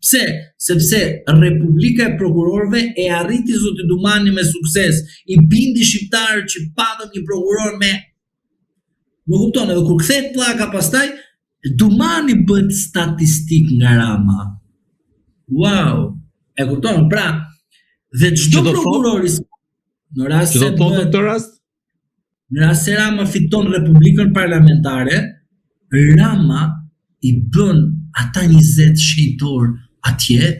Pse? Sepse Republika e Prokurorëve e arriti zoti Dumani me sukses, i bindi shqiptarët që patëm një prokuror me Më kupton, edhe kur kthehet pllaka pastaj, Dumani bëhet statistik nga Rama. Wow! E kupton? Pra, dhe çdo prokuror i në rast se do të këtë rast? Në rast se Rama fiton Republikën Parlamentare, Rama i bën ata 20 shenjtorë atje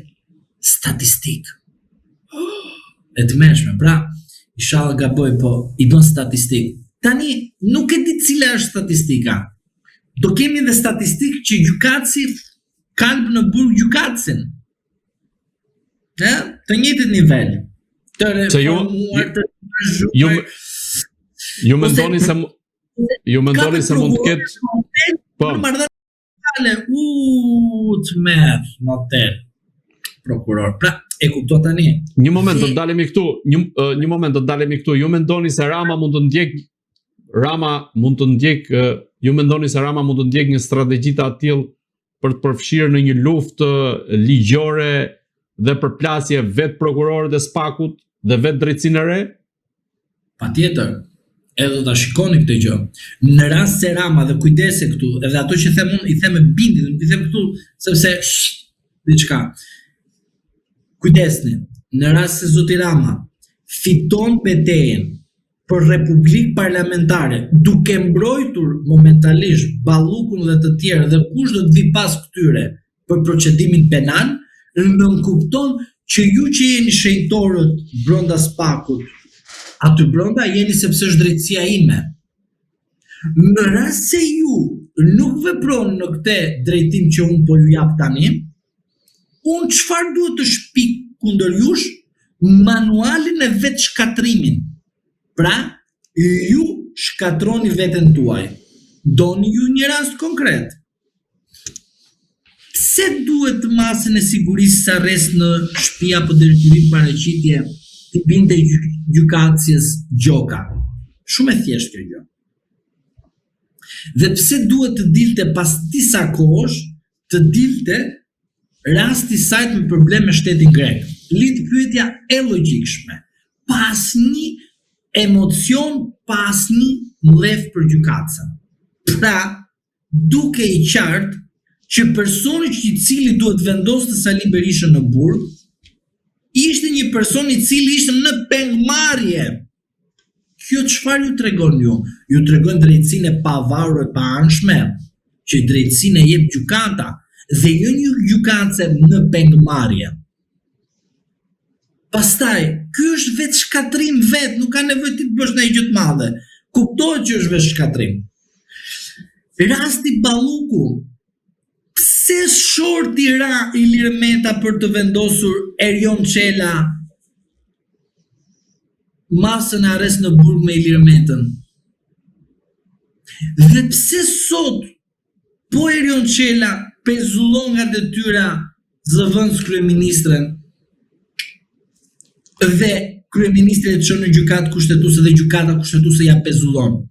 statistik. E tmerrshme, pra, ishalla gaboj, po i bën statistik. Tani, nuk e di cila është statistika. Do kemi dhe statistik që gjykatësi kalb në burg gjykatësin. E, të njëjtit nivel. Të reformuar, të ju, ju mendoni se ju mendoni se mund të ketë po marrëdhënie u tmerr në hotel prokuror. Pra, e kupton tani. Një moment do të ndalemi këtu, një një moment do të ndalemi këtu. Ju mendoni se Rama mund të ndjek Rama mund të ndjek ju mendoni se Rama mund të ndjek një strategji të atillë për të përfshirë në një luftë ligjore dhe përplasje vetë prokurorët e SPAK-ut dhe vetë drejtësinë e re? Patjetër, edhe do ta shikoni këtë gjë. Në rast se Rama dhe kujdese këtu, edhe ato që them unë i them me bindje, nuk i them këtu sepse diçka. Kujdesni, në rast se zoti Rama fiton betejën për republikë parlamentare, duke mbrojtur momentalisht Ballukun dhe të tjerë dhe kush do të vijë pas këtyre për procedimin penal, nënkupton që ju që jeni shenjtorët brenda SPAK-ut, aty brenda jeni sepse është drejtësia ime. Në rast se ju nuk vepron në këtë drejtim që unë po ju jap tani, unë çfarë duhet të shpik kundër jush? Manualin e vetëshkatërrimin. Pra, ju shkatërroni veten tuaj. Doni ju një rast konkret? Pse duhet masën e sigurisë arrest në shtëpi apo detyrim paraqitje t'i binte gjykatëses Gjoka? Shumë e thjeshtë kjo gjë. Dhe pse duhet të dilte pas disa kohësh të dilte rasti i saj me problem me shtetin grek? Lind pyetja e logjikshme, pa asnjë emocion, pa asnjë mllef për gjykatësen. Pra, dukej i qartë që personi që i cili duhet të vendoste Sali Berishën në burg ishte një person i cili ishte në pengmarrje. Kjo çfarë ju tregon ju? Ju tregon drejtësinë e pavarur e paanshme, që drejtësinë e jep gjykata dhe jo një gjykatëse në pengmarrje. Pastaj, ky është vetëshkatërrim vetë, nuk ka nevojë ti të bësh ndonjë gjë të madhe. Kuptohet që është vetëshkatërrim. Rasti Balluku, pse shorti ra Ilir Meta për të vendosur Erion Çela masën e arrest në burg me Ilir Metën? Dhe pse sot Po Erion Çela pezullon nga detyra zëvendëskryeministren dhe kryeministri e çon në gjykatë kushtetuese dhe gjykata kushtetuese ia pezullon.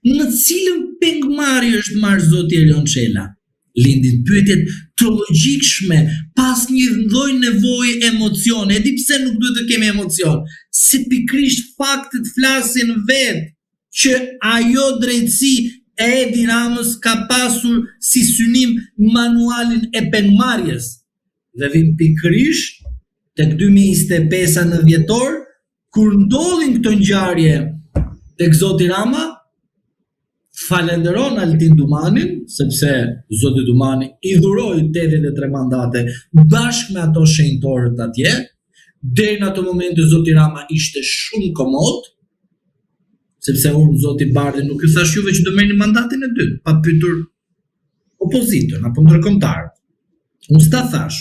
Në cilën pengmarrje është marrë zoti Erion Çela? Lindin pyetjet të logjikshme, pa asnjë lloj nevoje emocione. E di pse nuk duhet të kemi emocion? Se pikërisht faktet flasin vetë. që ajo drejtësi e Edi Ramës ka pasur si synim manualin e pengmarrjes. Dhe vim pikërisht tek 2025-a në dhjetor, kur ndodhin këto ngjarje tek zoti Rama, falenderon Altin Dumanin, sepse zoti Dumani i dhuroi 83 mandate bashkë me ato shenjtorët atje, deri në ato momente zoti Rama ishte shumë komod, sepse unë zoti Bardhi nuk ju thash juve që do merrni mandatin e dytë, pa pyetur opozitën apo ndërkombëtarët. Unë s'ta thash.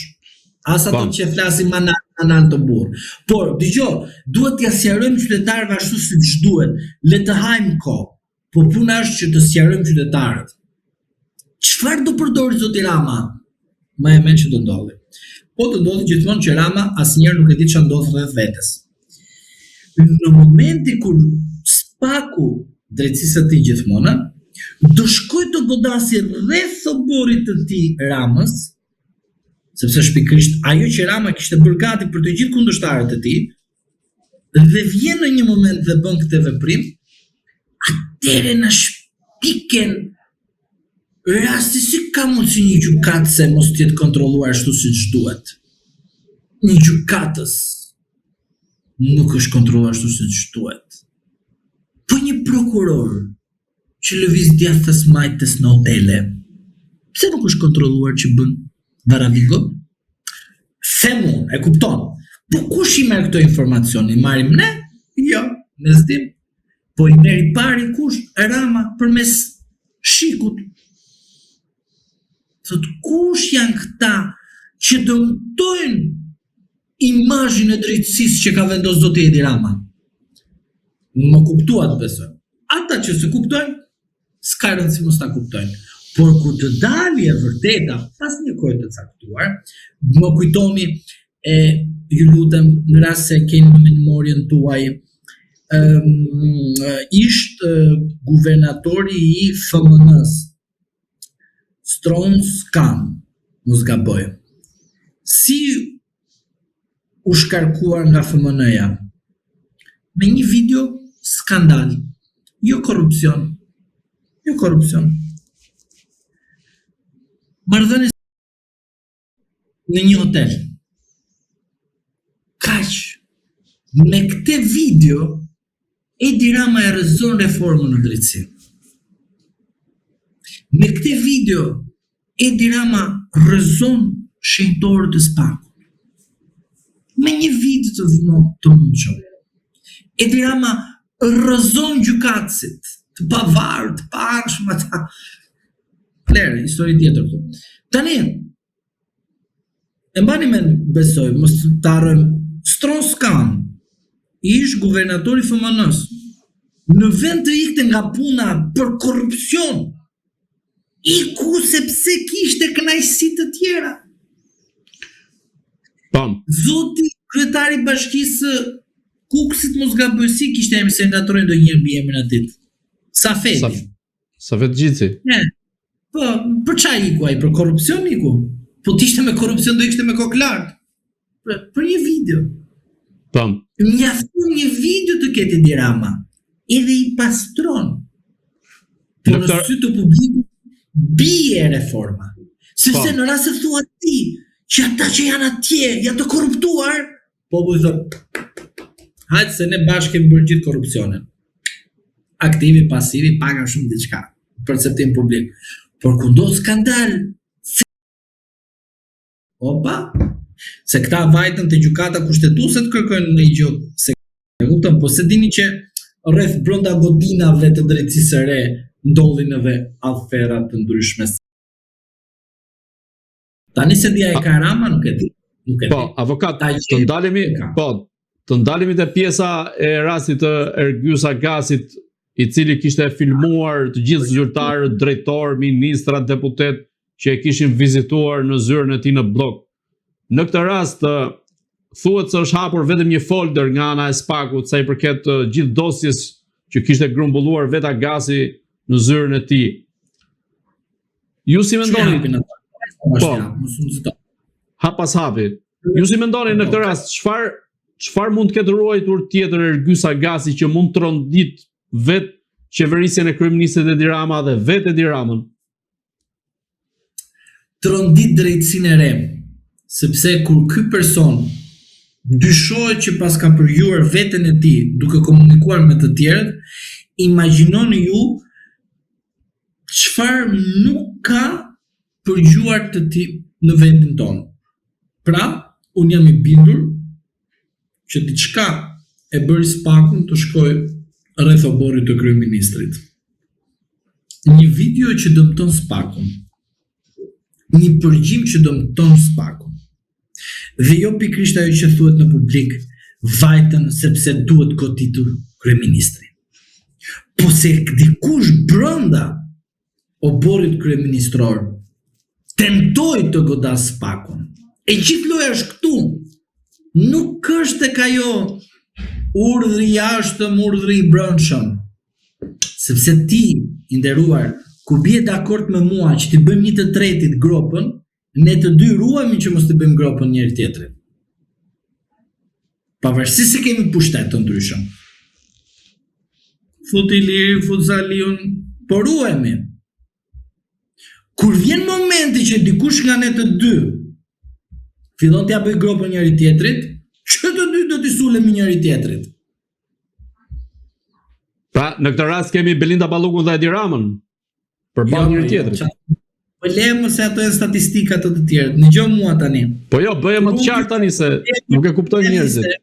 As ato po. që flasin manal, manal të burrë. Por, dëgjo, duhet t'ia sqarojmë qytetarëve ashtu siç duhet. Le të hajmë kohë. Po puna është që të sqarojmë qytetarët. Çfarë do përdorë zoti Rama? Më e mend që do ndodhi. Po të ndodhi gjithmonë që Rama asnjëherë nuk e di çfarë ndodh rreth vetes. Në momentin kur SPAK-u drejtësisë së tij gjithmonë do shkojë të godasi rreth oborrit të tij Ramës. Sepse është pikërisht ajo që Rama kishte bërë gati për të gjithë kundërshtarët e tij, dhe vjen në një moment dhe bën këtë veprim, atëherë na shpiken rasti si ka mundësi një gjykatëse mos të jetë kontrolluar ashtu siç duhet. Një gjykatës nuk është kontrolluar ashtu siç duhet. Po një prokuror që lëviz djathtas majtas në hotele, pse nuk është kontrolluar që bën varavingo? Them unë, e kupton. Po kush i merr këto informacione? I marrim ne? Jo, ne s'dim. Po i merr i pari kush? Rama përmes SHIK-ut. Thot kush janë këta që dëmtojnë imazhin e drejtësisë që ka vendosur zoti Edi Rama? Më kuptuat besoj. Ata që s'e kuptojnë, s'ka rëndësi mos ta kuptojnë. Por kur të dali e vërteta pas një kohe të caktuar, më kujtoni e ju lutem në rast se keni në memorien tuaj ëm ishte guvernatori i FMN-s Strauss-Kahn, mos gaboj. Si u shkarkuar nga FMN-ja? Me një video skandal, jo korrupsion, jo korrupsion. Marrëdhënie në një hotel. Kaq. Me këtë video Edi Rama e rrëzon reformën në drejtësi. Me këtë video Edi Rama rrëzon shenjtorët e SPAK-ut. Me një video të të mundshëm. Edi Rama rrëzon gjykatësit, të pavarur, të paanshëm ata. Lere, histori tjetër këtu. Tani, E mbani mend, besoj, mos të harrojmë, Strauss-Kahn, ish guvernatori i FMN-s, në vend të ikte nga puna për korrupsion, iku sepse kishte kënaqësi të tjera. Pam. Zoti kryetari i bashkisë së Kukësit mos gaboj si kishte emrin se ngatërroj ndonjëherë mbiemrin atë ditë. Safeti. Saf Safet Gjici. Ne. Po, për ça iku ai? Për korrupsion iku? Po të ishte me korrupsion do ishte me kokë lart. Për, për një video. Pam. Mjafton një video të ketë Edi Rama. Edhe i pastron. Po në sy të publikut bie reforma. Sepse në rast se thua ti që ata që janë atje janë të korruptuar, Populli thotë, hajde se ne bashkë kemi bërë gjithë korrupsionin. Aktivi, pasivi, pak a shumë diçka, perceptim publik. Por kur ndodh skandal, se... opa, se këta vajtën te gjykata kushtetuese të kërkojnë një gjë, se e kupton, po s'e dini që rreth brenda godinave të drejtësisë së re ndodhin edhe afera të ndryshme. Tani s'e di a e ka Rama, nuk e di. Nuk e po, di. avokat, të ndalemi, po, të ndalemi te pjesa e rastit të Ergys Agasit, i cili kishte filmuar të gjithë zyrtarët, drejtorë, ministra, deputetë që e kishin vizituar në zyrën e tij në bllok. Në këtë rast thuhet se është hapur vetëm një folder nga ana e SPAK-ut sa i përket gjithë dosjes që kishte grumbulluar vetë Agasi në zyrën e tij. Ju si mendoni? Po. Hap pas hapi. Ju si mendoni në këtë rast çfarë çfarë mund të ketë ruajtur tjetër Ergys Agasi që mund të trondit vetë qeverisjen e kryeministrit Edi Rama dhe vetë Edi Ramën? Trondit drejtësinë e re, sepse kur ky person dyshohet që paska përgjuar veten e tij duke komunikuar me të tjerët, imagjinoni ju çfarë nuk ka përgjuar të tij në vendin tonë. Pra, unë jam i bindur që diçka e bëri SPAK-un të shkojë rreth oborrit të kryeministrit. Një video që dëmton SPAK-un. Një përgjim që dëmton SPAK-un. Dhe jo pikërisht ajo që thuhet në publik, vajtën sepse duhet goditur kryeministri. Po se dikush brenda oborrit kryeministror tentoi të godasë SPAK-un. E gjithë loja është këtu. Nuk është tek ajo urdhri i jashtëm, urdhri i brendshëm. Sepse ti, i nderuar, kur bie dakord me mua që t'i bëjmë një të tretit gropën, Ne të dy ruhemi që mos t'i bëjmë gropën njëri tjetrit. Pavarësisht se kemi pushtet të ndryshëm. Fut Ilirin, fut Saliun, po ruhemi. Kur vjen momenti që dikush nga ne të dy fillon t'ia bëjë gropën njëri tjetrit, që të dy do t'i sulemi njëri tjetrit. Pra, në këtë rast kemi Belinda Ballukun dhe Edi Ramën përballë jo, njëri jo, tjetrit. Po lëmë se ato janë statistika të të tjerët. Dëgjo mua tani. Po jo, bëje më të qartë tani se nuk e kuptojnë njerëzit.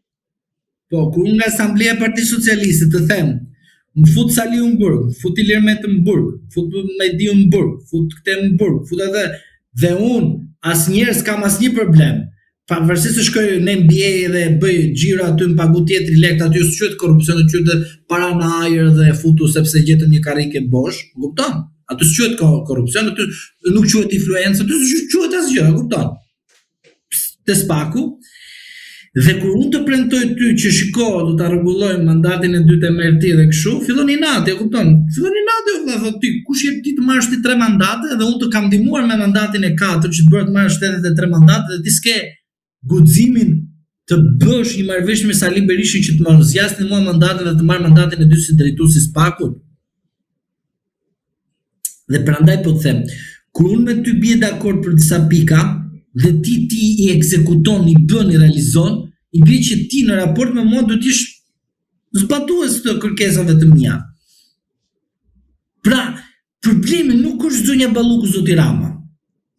Po, kur unë nga Asambleja e Partisë Socialiste të them, më fut Saliun në burg, më fut Ilir Metën në burg, fut Mediun në burg, fut këtë në burg, fut edhe dhe unë asnjëherë s'kam asnjë problem. Pavarësisht se shkoj në NBA dhe bëj xhiro aty më pagu tjetri lekët aty s'quhet korrupsion, quhet para në ajër dhe e futu sepse gjetëm një karrike bosh, më kupton? Aty s'quhet korrupsion, aty nuk quhet influencë, aty s'quhet asgjë, e kupton? Te SPAK-u dhe kur unë të premtoj ty që shiko do ta rregulloj mandatin e dytë e merr ti dhe kështu, fillon inati, e kupton? Fillon inati, o vëlla, thotë ti, kush je ti të marrësh ti tre mandate dhe unë të kam ndihmuar me mandatin e katërt që të bëra të marrësh 83 mandate dhe ti s'ke guximin të bësh një marrëveshje me Sali Berishën që të më zgjasni mua mandatin dhe të marr mandatin e dytë si drejtues i SPAK-ut. Dhe prandaj po të them, kur unë me ty bie dakord për disa pika dhe ti ti i ekzekuton, i bën, i realizon, i bie që ti në raport me mua duhet të jesh zbatues të kërkesave të mia. Pra, problemi nuk është zonja Balluku zoti Rama.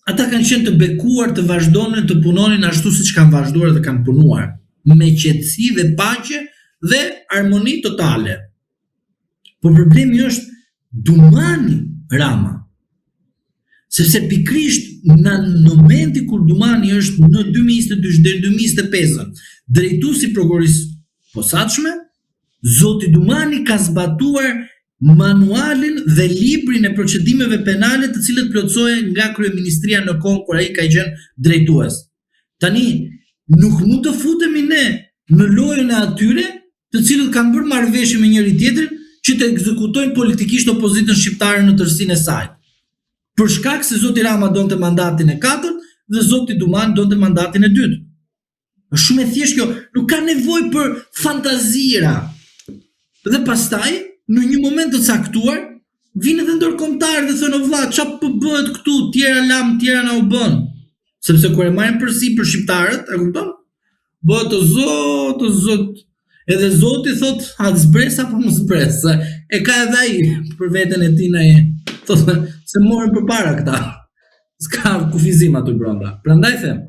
Ata kanë qenë të bekuar të vazhdonin të punonin ashtu siç kanë vazhduar dhe kanë punuar, me qetësi dhe paqe dhe harmoni totale. Por problemi është Dumani Rama. Sepse pikërisht në momentin kur Dumani është në 2022 deri 2025, drejtues i prokurorisë posaçme, zoti Dumani ka zbatuar manualin dhe librin e procedimeve penale të cilët plotësohen nga kryeministria në kohën kur ai ka qenë drejtues. Tani nuk mund të futemi ne në lojën e atyre të cilët kanë bërë marrëveshje me njëri tjetrin që të ekzekutojnë politikisht opozitën shqiptare në tërësinë e saj. Për shkak se zoti Rama donte mandatin e katërt dhe zoti Dumani donte mandatin e dytë. Është shumë e thjeshtë kjo, nuk ka nevojë për fantazira. Dhe pastaj, në një moment të caktuar, vijnë edhe ndërkombëtarë dhe thonë o vlla, ça po bëhet këtu, tjera lamë, tjera na u bënë. Sepse kur e marrin përsipër shqiptarët, e kupton? Bëhet o zot, o zot. Edhe zoti thot, a të zbres apo mos zbres? Se e ka edhe ai për veten e tij në thotë se morën përpara këta. S'ka kufizim aty brenda. Prandaj them.